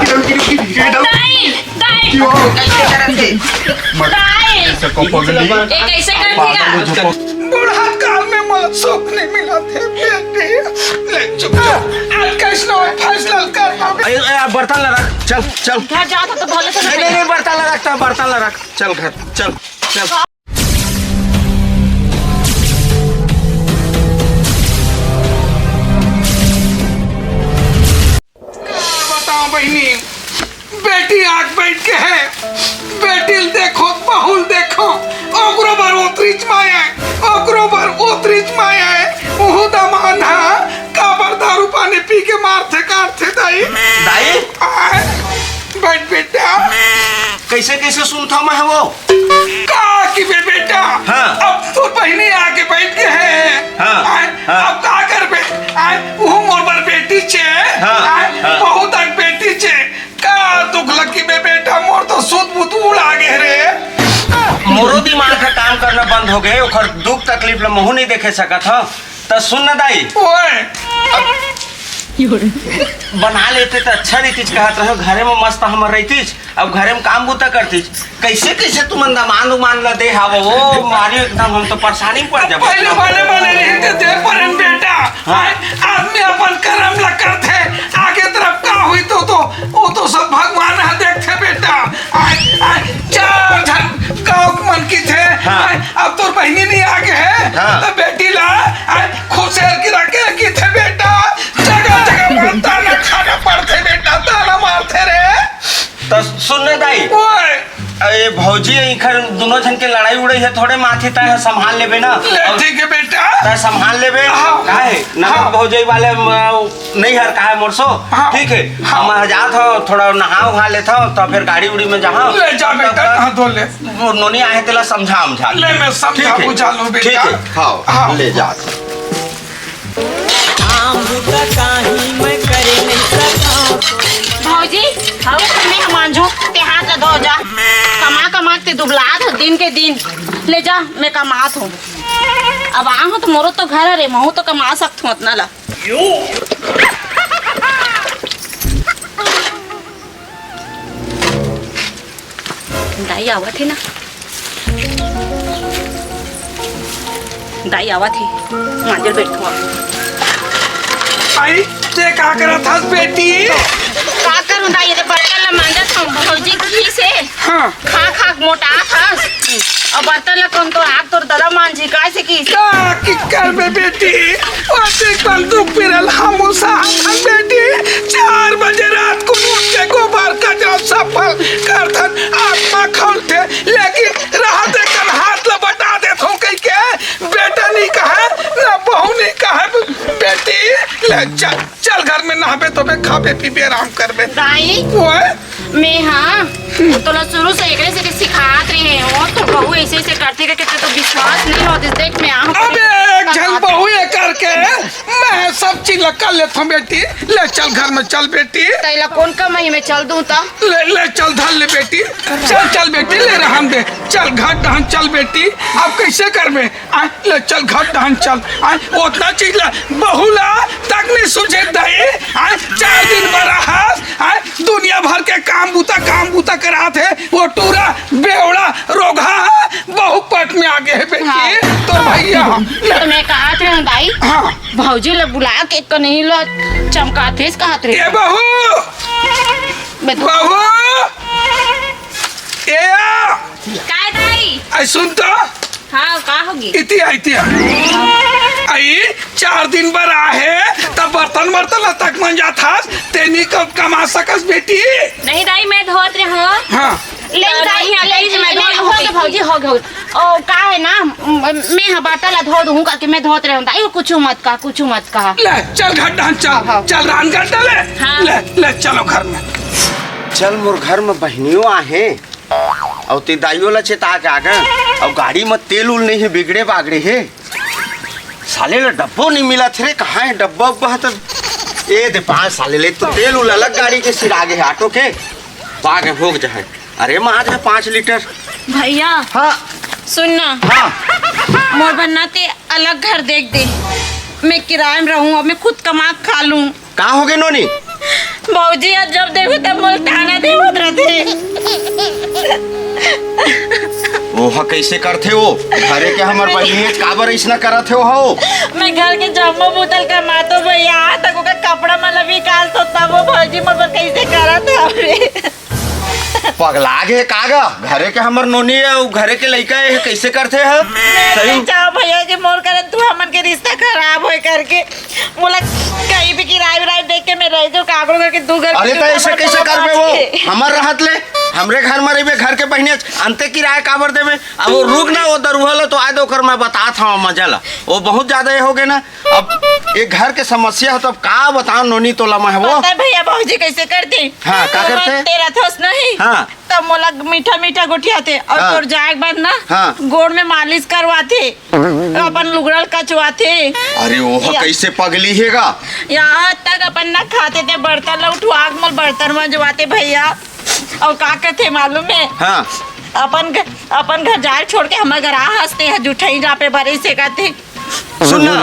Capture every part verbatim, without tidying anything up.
दाई, दाई, क्यों? कैसे करत हे? मत दाई, ऐसे को पगली। ये कैसे कर दिया? बुढ़ात काल में मोला सुख नहीं मिला थे बेटी। ले चुप, चुप। आज कैसनो फैसला कर पावे। ए, ए, बर्तन ला रख, चल, चल। घर जात हो तो भले से नहीं, नहीं, नहीं, बर्तन ला रख, बर्तन ला रख, चल घर, चल, चल। बताओ बहिनी, बेटी आके बैठ के हे, बेटी ल देखो, बहू ल देखो, ओकरो बर ओतरीच माया हे, ओकरो बर ओतरीच माया हे। उहू दमांद हा काबर दारू पानी पी के मारथे काटथे दाई। दाई? आय, बैठ बेटा। कैसे कैसे सुनथव मैं वो? का किबे बेटा? हाँ। अब तोर बहिनी आके बैठ के हे। हाँ, आय, हाँ। अब का करबे? आय, उहू मोर बर बेटीच हे। हाँ, आय, हाँ। बहू तक बेटीच हे। का दुख लगी बे बेटा, मोर तो सुध बुध उड़ा गे रे। मोरो दिमाग का काम करना बंद हो गे, ओखर दुख तकलीफ ल महू नहीं देखे सकत हव। त सुन न दाई, ओए। अब बना लेते त अच्छा रहितिस, कहत रहेंव घरे में मस्त हमर रहितिस, अब घरे में काम बूता करतिस। कैसे कैसे तुमन दमांद उमांद ला दे हव, ओ मारी एकदम हम तो परेशानी में पड़ जाबो। पहले बने बने रहिते दे परेन बेटा। हाँ। आय, आदमी अपन करम ला करथे, आगे तरफ का होही तो, तो, वो तो सब भगवान ह देखथे बेटा। आय, आय, चार झन गाँव के मन किथे, हाँ। आय, अब तोर बहिनी नहीं आगे हे, हाँ। त बेटी ला, आय, खुसेर गिरा के किथे बेटा, जगह जगह मार ताना खाना पड़थे बेटा, ताना मारथे रे। त सुन न दाई, ओए। ए भौजी, इखर दुनों झन के लड़ाई उड़ाई हे, थोड़े माथी तैं ह संभाल लेबे ना। ले, अउ ठीक हे बेटा। तैं संभाल लेबे। हाँ। काहे? ननद हाँ। भौजई वाले, म, नहीं हर काहे मोर सो? हाँ। ठीक हे। हाँ। मैं जात हँव, थोड़ा नहा उहा लेत हँव, त फेर गाड़ी उड़ी में जाहूँ। ले जा बेटा, नहा धो ले। वो नोनी आहे, तेला समझा उमझा ले। ले, मैं समझा ठीक हे। बुझा लूँ बेटा। ठीक हे। हाँ, हाँ। ले जात हँव। काम बूता काही मैं करे नहीं सकौं। भौजी, हवे तो मैं मांजू, ते हाथ ला धो जा। कमा कमा के ते दुबलात हो दिन के दिन। ले जा, मैं कमात हँव। अब आहूँ तो मोरो तो घर हरे, महूँ तो कमा सकत हँव अतना ला। दाई आवत हे ना, दाई आवत हे, मांजल बैठो। आई, ते का करत हस बेटी? का करूं दाई, ये बर्तन ला मांजत हंव, भौजी की से हाँ। खा खा के मोटात हस। अब बर्तन ला कोन तो आग तोर ददा मांजी, काय से की? का की करबे बेटी? ओते कन दुख पिरल हमू सहत हन बेटी। चार बजे रात कुन उठ के गोबर कचरा सफल करथन, आत्मा खौलथे, लेकिन रहते कन हाथ ला बटा देथों कहिके बेटा नहीं कहे, ना बहू नहीं कहे। बेटी, ले चल, चल घर में नहाबे धोबे, खाबे पीबे, आराम करबे। दाई, ओए? मैं हाँ, तोला शुरू से एकरे से सिखात रहे हंव, तो बहू ऐसे ऐसे करथे करके ते तो विश्वास नहीं होतिस। देख मैं आहूँ अबे, एक झन बहू ये करके मैं सब चीज ला कर लेथों बेटी। ले चल घर में चल बेटी। तैला कोन कमाही में चल दूं त? ले, ले चल धर ले बेटी। चल, चल बेटी, ले रहन दे। चल घर डहन चल बेटी। अब कैसे करबे? आय, ले चल घर डहन चल। आय, ओतना चीज ला, बहू ला तक नहीं सूझे दाई। आय, चार दिन बर रहस, आय, दुनिया भर के काम बूता, काम बूता करात हे। वो टूरा, बेवड़ा, रोगहा हे, बहू पट में आगे हे बेटी। हाँ। तोर भैया। तो मैं कहत रहे हंव दाई, हाँ। भौजी ला बुला के कनही ला चमकाथेस कहत रहे। ए बहू! बहू! ए आ! काय दाई? आई सुन तो। हाँ, का होगे? इति आ, इति आ। आई चार दिन बर आहे, त बर्तन बर्तन ला तक मंजाथस, तेनी कब कमा सकस बेटी? नहीं दाई, मैं धोत रहे हंव। हाँ। ले दाई, नहीं, ले, नहीं, ले, मैं नहीं, धोत होगे हूँ। भौजी, होगे, होगे। ओ, का हे ना, म-, मैं हा बर्तन ला धो दूँ करके मैं धोत रहे हंव दाई, कुछू मत कहा, कुछू मत कहा। ले, चल घर डहन चल, हाँ, हाँ। चल रांध कर ले। हाँ। ले, ले, चलो घर में। चल मोर घर में बहिनियो आहे। अउ ते दाइयो ला चेता के आगे, अउ गाड़ी म तेल उल नहीं हे, बिगड़े बागड़े हे। साले ला डब्बो नहीं मिलत हे रे, कहाँ हे डब्बा उब्बा ह त? ए दे पाँच साले ले तो तेल उल अलग गाड़ी के सिरागे हे, ऑटो के। पागे भोग जाए। अरे माँ, आज है पाँच लीटर। भैया। हाँ। सुन ना। हाँ। मोर बर ना ते अलग घर देख दे। मैं किराए में रहूं, अब मैं खुद कमा के खा लूं। का होगे नोनी? भौजी, आज जब देखो तब मोला ओह कइसे करथे वो? घरे के हमर बहिनी हे, काबर अइसना करत हे वो? मैं घर के जम्मो बुता ल कमाथों भैया, आज तक ओकर कपड़ा मन ल भी निकालथों, तब वो भौजी मोर बर कइसे करत हवे। पगला गे का गा? घरे के हमर नोनी हे, अउ घरे के लइका हे, कइसे करथे ह? मैं सही? नहीं चाहूँ भैया कि मोर कारण तू हमन के रिश्ता खराब होय करके। मोला कहीं भी किराया विराया देख के मैं रह जाऊँ, काकरो घर के दू घर अरे, के त अइसे कइसे करबे वो? हमर रहत ले, हमरे घर म रहिबे, घर के बहिनी, अंते किराया काबर देबे? अब वो रुक ना, वो दरुहा ल तो आय दे, ओकर मैं बतात हँव मजा ल। वो बहुत ज्यादा ये हो गे ना, अब ये घर के समस्या हे, तो अब का बताओं नोनी तोला मैं वो। पता हे भैया, भौजी कइसे करथे? हाँ, का करथे? तेरा थोस नहीं। हाँ। त मोला मीठा मीठा गोठियाथे अउ हाँ। तोर जाय के बाद ना हाँ। गोड़ में मालिश करवाथे, अपन लुगड़ा ल कचवाथे। अरे ओह या कइसे पगली हे गा? यहाँ तक अपन ना खाते ते बर्तन ल उठवा के मोर बर्तन मंजवाथे भैया। अउ का कथे मालूम हे? हाँ। अपन घ-, अपन घर जाय छोड़ के हमर घर आ हँसथे, ह जुठई जापे बरे से कथे। सुन ना,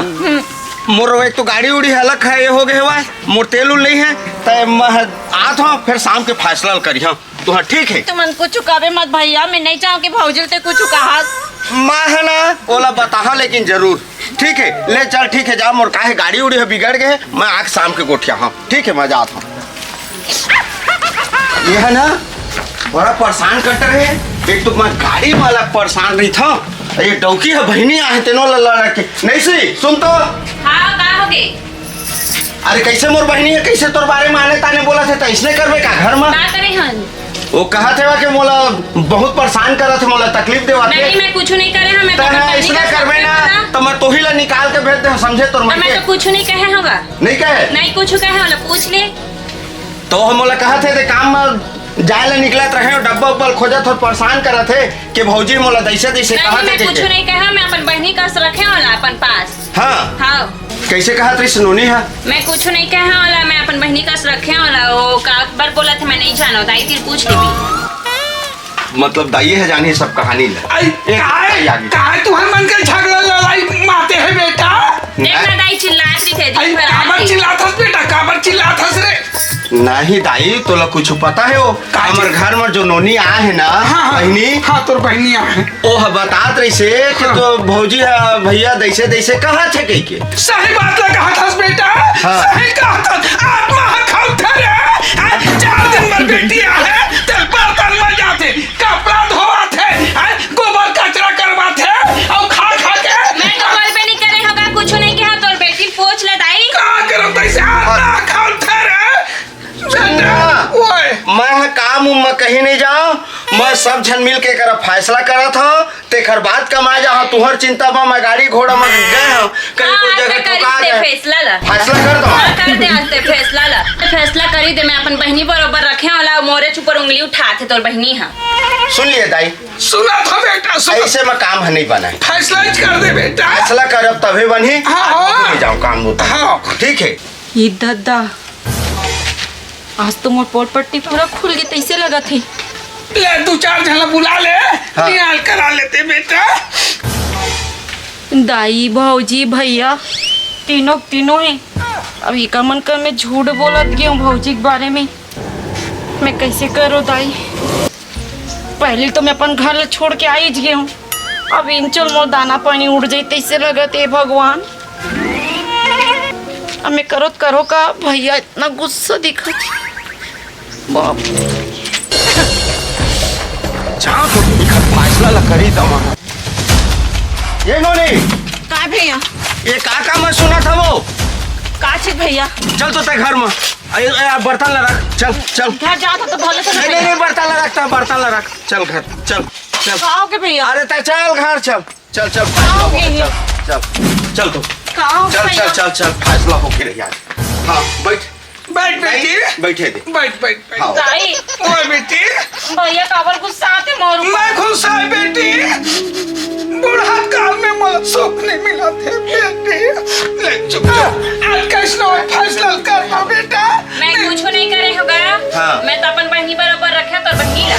मोर एक तो गाड़ी उड़ी हलक हे, ये हो गे हवय, मोर तेल उल नहीं हे, त मैं आत हँव, फेर शाम के फैसला ल करिहँव। तो हाँ, ठीक हे। तुमन कुछ कहबे मत भैया, मैं नहीं चाहूँ कि भौजी ल ते कुछ कहस। मैं ह ना, ओला बताहा लेकिन जरूर। ठीक हे, ले चल, ठीक हे, जा, मोर काहे गाड़ी उड़ी ह बिगड़ गे हे, मैं आके शाम के गोठियाहँव। ठीक हे, मैं जात हँव। ये हे ना, बड़ा परेशान करत रहे। एक तो मैं गाड़ी वाला परेशान रहिथँव, ये डौकी ह बहिनी आहे, तेनो ला लड़ा के। नैसी, सुन तो। हाँ, का हो गे? अरे, कइसे मोर बहिनी हे, कइसे तोर बारे म आने ताने बोलत हे, त अइसने करबे का घर म? का करे हन? वो कहत हे वा कि मोला बहुत परेशान करत हे, मोला तकलीफ देवत हे। नहीं, मैं कुछ नहीं करे हँव, मैं त तो ना, अइसने करबे ना, त मैं तोही ला निकाल के भेज देहँव, समझे तोर मन के? मैं तो कुछ नहीं कहे हँव गा। नहीं कहे? नहीं कुछ कहे हँव ला, पूछ ले। त वो मोला कहत हे, ते काम म जाय ला निकलत रहे, डब्बा उब्बा ल खोजत हों, परेशान करत हे कि भौजी मोला दइसे दइसे नहीं, कहत हे मैं कुछ कहिके। नहीं कहे हँव, मैं अपन बहिनी कस रखे हँव ला अपन पास। हाँ। हाँ। कइसे कहत रहिस नोनी ह? मैं कुछ नहीं कहे हँव ला, मैं अपन बहिनी कस रखे हँव ला, वो काबर बोलत हे मैं नहीं जानँव, दाई तीर पूछ लेबे। मतलब दाई ह जानही सब कहानी ला। आई, एक काय, दाई आगे। काय तुहर मन के झगड़ा लड़ाई माते हे बेटा? देख ना दाई चिल्लात रहिथे, दिन आई, भर काबर आके। चिल्लात हस बेटा, काबर चिल्लात हस रे? नहीं दाई, तोला कुछ पता हे वो? का हमर चीज? घर म जो नोनी आए हे ना, हाँ, हाँ, बहिनी। हाँ, तोर बहिनी आए हे। ओह बतात रहिसे कि हाँ। तो भौजी ह भैया दइसे दइसे कहत हे कहिके। सही बात ला कहत हस बेटा, हाँ। सही कहत हस। आत्मा ह खौलथे रे। आ, चार दिन बर बेटी आहे, तेल बर्तन म जाथे, कपड़ा धोवाथे, आ, गोबर कचरा करवाथे, अउ खा खा के मैं तो बोलबे नहीं करे हँव गा, कुछ नहीं कहे हँव, तोर बेटी पूछ ले दाई। का करब तइसे आत्मा ह खौलथे रे। बेटा, हाँ। ओए। मैं ह काम उम म कहीं नहीं जाँव, मैं सब झन मिल के एकरा फैसला करत हँव, तेखर बाद कमाए जाहूँ। तुहर चिंता म मैं गाड़ी घोड़ा म गए हँव, कहीं हाँ, कोई जगह ऐसा करिस ठुका ते गए। फैसला ला। फैसला कर दो। हाँ, कर दे आज ते फैसला ला। फैसला करी दे, मैं अपन बहिनी बरोबर रखे हँव ला, मोरेच ऊपर उंगली उठाथे तोर बहिनी ह। सुन लिए दाई। सुनत हँव बेटा, सुन। अइसे म काम ह नहीं बनय। फैसला ही कर दे बेटा। फैसला करब तभे बनही। हाँ, हाँ। नहीं जाँव काम बूता। हाँ। ठीक हे। ये ददा, आज तो मोर पोल पट्टी पूरा खुल गे तइसे लगत हे। ले, दू चार झन ला बुला ले, हाँ। नियाल करा लेते बेटा। दाई, भौजी, भैया, तीनों के तीनों हे। अब इकर मन कर मैं झूठ बोलत गेंव भौजी के बारे में। मैं कइसे करों दाई? पहिली तो मैं अपन घर ल छोड़ के आइच गेंव, अब इंचल मोर दाना पानी उड़ जाई तइसे लगत हे भगवान। अब मैं करों त करों का, भैया इतना गुस्सा दिखत हे। बाप। जाँव तो इखर फैसला ला करी दमा। ये नोनी। का भैया? ये का का मैं सुनत हँव वो? का चीज भैया? चल तो ते घर म। अरे, अरे, बर्तन ला रख। चल, चल। घर जात हँव तो भले से नहीं, नहीं, नहीं, बर्तन ला रख, ते बर्तन ला रख। चल घर, चल, चल। का हो गे भैया? अरे, ते चल घर, चल। चल, चल, का हो गे? चल, चल, चल तो। का हो गे चल, चल, भैया? चल, चल, फैसला हो गे रे यार। हाँ, बैठ। बैठ बेटी। नहीं, बैठे दे। बैठ, बैठ, बैठ। हाँ। दाई। ओए बेटी। भैया काबर गुस्साथे मोर ऊपर? मैं गुस्साय बेटी। बुढ़ात काल में मोला सुख नहीं मिलत हे बेटी। ले चुप, चुप। आज कइसनो फैसला कर लो बेटा। मैं कुछ नहीं करे हँव गा। हाँ। मैं तो अपन बहिनी बरोबर रखे हँव तोर बहिनी ला।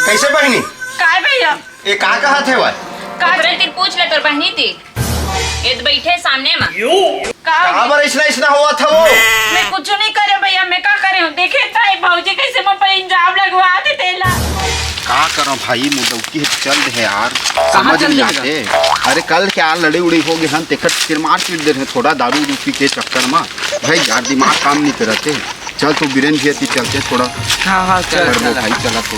कइसे बहिनी? काय भैया? ये का कहत हे वह? का ओकरे तीर पूछ ले तोर बहिनी तीर। ये तो बइठे सामने म। का हो गे? काबर अइसना, अइसना होवत हे वो? मैं कुछ नहीं करे भैया, मैं का करे हँव? देखे त हे भौजी कइसे मोर पर इल्जाम हाँ भाई, मोर डौकी हे, चल दे हे यार। कहाँ समझ चल नहीं देगा? आते। अरे, कल क्या लड़े उड़े हो गए हन, तेखर सिर मार पीट दे रहे थोड़ा दारू उरू पी के चक्कर में। भाई यार, दिमाग काम नहीं करते। चल तो बीरेन भैया ती चलते थोड़ा। हाँ, हाँ, चल, करबो चल। भाई, चला तो।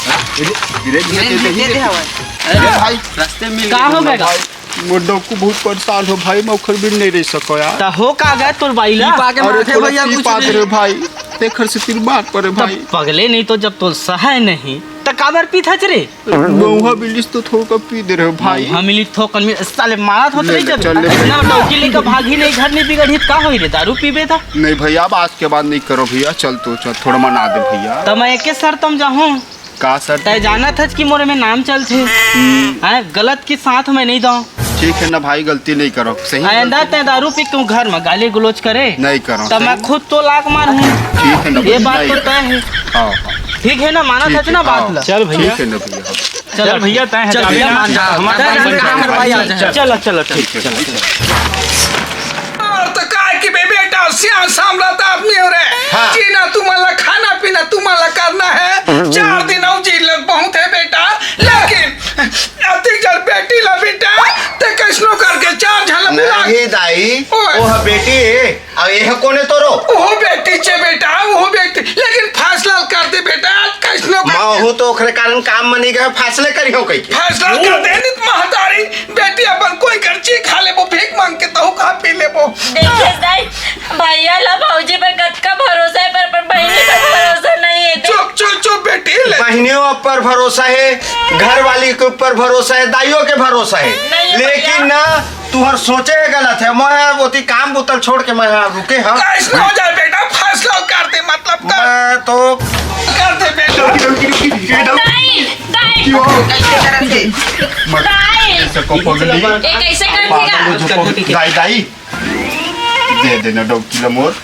अरे, बीरेन भैया बीरेन दे भैया दे दे दे। हवा। अरे भाई, रास्ते में मिल का गए हो हम गया? भाई। मोर डौकी बहुत परेशान हो भाई, मैं ओखर बिन नहीं रह सको यार। त हो का गए तोर बाई ला? पी पा के अरे मारथे थोड़ा भैया पी कुछ पात नहीं। रहे भाई, तेखर से तीर मार पड़े त भाई। पगले नहीं तो जब तोर सहाय नहीं, त काबर पीथच रे? महुआ मिलिस तो थोड़ा पी दे रहे भाई। महुआ मिलिस थोकन में साले मारत होत ले रही ले, जब। चल ले। ना डौकी लेके भागी नहीं, घर नहीं बिगड़ी, का होई रे? दारू पीबे त? नहीं भैया, अब आज के बाद नहीं करो भैया, चल तो चल, थोड़ा मना दे भैया। त मैं एके शर्त म जाहूँ। का शर्त? तय जानत हच कि मोरे में नाम चलथे। हम्म। हैं, गलत के साथ मैं नहीं दऊं। ठीक है ना भाई, गलती नहीं करो, सही आइंदा गलती। तय दारू पी के घर में गाली गलौज करे, नहीं करो, तब सही। मैं खुद तो लात मार हूँ। ठीक है ना ये भाई, बात नहीं तो करो। तय है। हाँ, हाँ। ठीक है ना, मानत ठीक हच है, ना बात हाँ, ला? चल भैया। ठीक है ना भैया, हाँ। चल भैया, तय है, चल जाबे भैया, ना। मान जा। हमारे तय पास है, बैठा हमारे भाई, आ जा। चल, चल, चल, ठीक है, ठीक है। और तो काय कि बे बेटा, सियान सामला त आदमी हो रे। हाँ। जीना तुमन ला, खाना पीना तुमन ला करना है। चार दिन अउ जी लग बहुत है बेटा, लेकिन अतिक जर बेटी ला बेटा, ते कैसनो करके चार झन ला बुला। नहीं दाई, ओए। वो है बेटी है, अब यह कोने तोरो? वो बेटी चे बेटा, वो बेटी, लेकिन फैसला कर दे बेटा, कैसनो कर महू तो ओखरे कारण काम म नहीं गए, फैसले करियो कह के। फैसला कर दे, नित महतारी, बेटी अपन कोई कर ची खा लेबो, भीख मांग के तहु खा पी लेबो। देखिस दाई, भैया ला भौजी पर कतका भरोसा है, पर, पर बहिनी पर भरोसा नहीं है। देख। चुप, चुप, चुप बेटी, ले। बहनियों पर भरोसा है, घर वाली के ऊपर भरोसा है, दाइयों के भरोसा है, नहीं है लेकिन भैया। ना तुहर सोचे गलत है। मैं ओती काम बुतल छोड़ के मैं यहाँ रुके हँव। कैसे हो जाए बेटा, फैसला कर दे, मतलब कर। मैं तो कर दे बेटा। दाई, दाई। क्यों? कैसे करत हे? मत दाई। ऐसे को पगली। ये कैसे कर देगा? पागल हो जो पगली। दाई, दाई। दे देना डौकी ला मोर।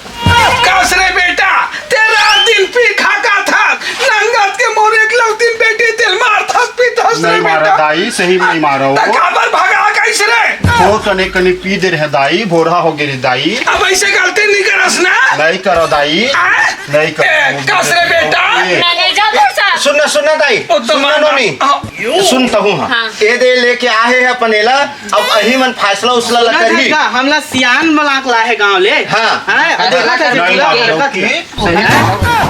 कस रे बेटा, ते रात दिन पी खा का था, नंगत के मोर एकलौती बेटी तेल मार था, पी था नहीं मारा बेटा। दाई, सही में नहीं मारा वो। त काबर भगा कैसे रे? वो कने कने पी दे रहे दाई, भोरहा हो गए रे दाई। अब ऐसे गलती नहीं करस ना। नहीं करो दाई, आ? नहीं करो। ए, कस रे बेटा। ए। मैं नहीं जाऊँ तेरे साथ। सुन ना, सुन ना दाई, ओ तो सुन ना माना। नोनी। हाँ। सुन तहूँ हाँ। हाँ। ए दे लेके आहे है अपन एला, अब अही मन फैसला उसला ला सुना करही। था का? हमला सियान बना के लाहे गाँव ले। हाँ। हाँ, अब देखा था नहीं, जितना नहीं, देखा नहीं, था। नहीं। सही। हाँ?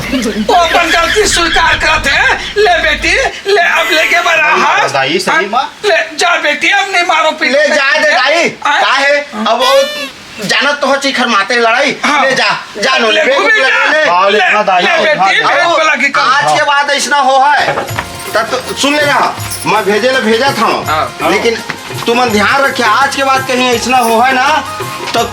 वो अपन गलती स्वीकार करत हे। ले बेटी, ले अब लेके बड़ा नहीं, हाथ। दाई, सही हाँ? माँ। ले जा बेटी, अब नहीं मारो पीटो। ले जा दे दाई। हाँ? का है? अब वो जानत तो हो चिखर माते लड़ाई। हाँ। ले जा, जा नो, ले बेटी, बेटा, ले, ले। हाँ, ले, ले, हाँ, दाई, ले, हाँ, बेटी, हाँ। भेंट पे लगी कर। आज के बाद ऐसना हो है, तब तो सुन ले रहा, मैं भेजे ले भेजा था, हाँ। लेकिन तुमन ध्यान रखे, आज के बाद कहीं ऐसना हो है ना, तो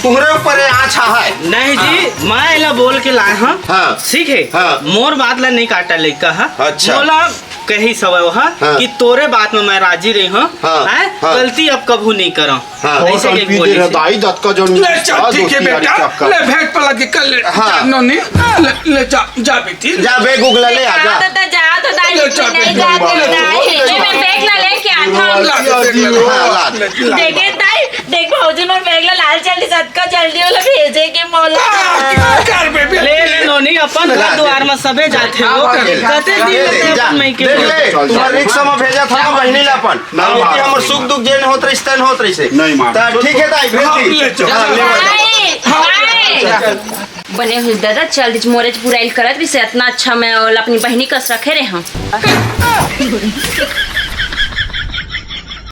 तुम्हरे ऊपर ये आँच है। नहीं जी, हाँ। मैं एला बोल के लाए हँव। हाँ। ठीक है? हाँ। मोर बात ला नहीं काटा लइका हा। अच्छा। मोला कही सवय हा हाँ। कि तोरे बात में मैं राजी रहे हँव। हाँ, हैं? हाँ। गलती अब कभू नहीं करँव। हाँ। ऐसे और के पी दे बोली रहे से। दाई, दतका जौन ले चल, आ, ठीक है दोस्ती यारी बेटा, चक्कर। ले भेंट पर लगे कर ले, हाँ। जा, नोनी, ले, ले जा, जा बेटी। जा बे गुगला, ले आ, जा। जा तो, जा तो दाई, ले जा नहीं बेटी, जा तो ले दाई। जा। ये मैं बैग ला लेके आता हूँ। ला, ला, ला, ला। हाँ, ला। देखे दाई, देख भौजी मोर बैग ला लाल जल्दी, सतका जल्दी वाला भेजे के मोला। हाँ, क्या कर बेबे? ले, ले, नोनी, अपन घर ला, दुआर दे। में सबे जाथे हो। हाँ, दे, कते दिन दे, में दे, जा। अपन मइके दे, में। ले, तुम्हारे रिक्शा में भेजा था ना बहिनी ला अपन। ना, लेकिन ना, हमर ना। सुख दुख जेन होत रहिस, तेन होत रहिस। नहीं मार। ता ठीक है, ताई, भेज दी। ले चल। हाँ, ले, ले। भाई, भाई। बने हुई दादा, चल दीजिए, मोरे पूरा इल करत भी से इतना अच्छा मैं और अपनी बहिनी कस रखे रहे हँव।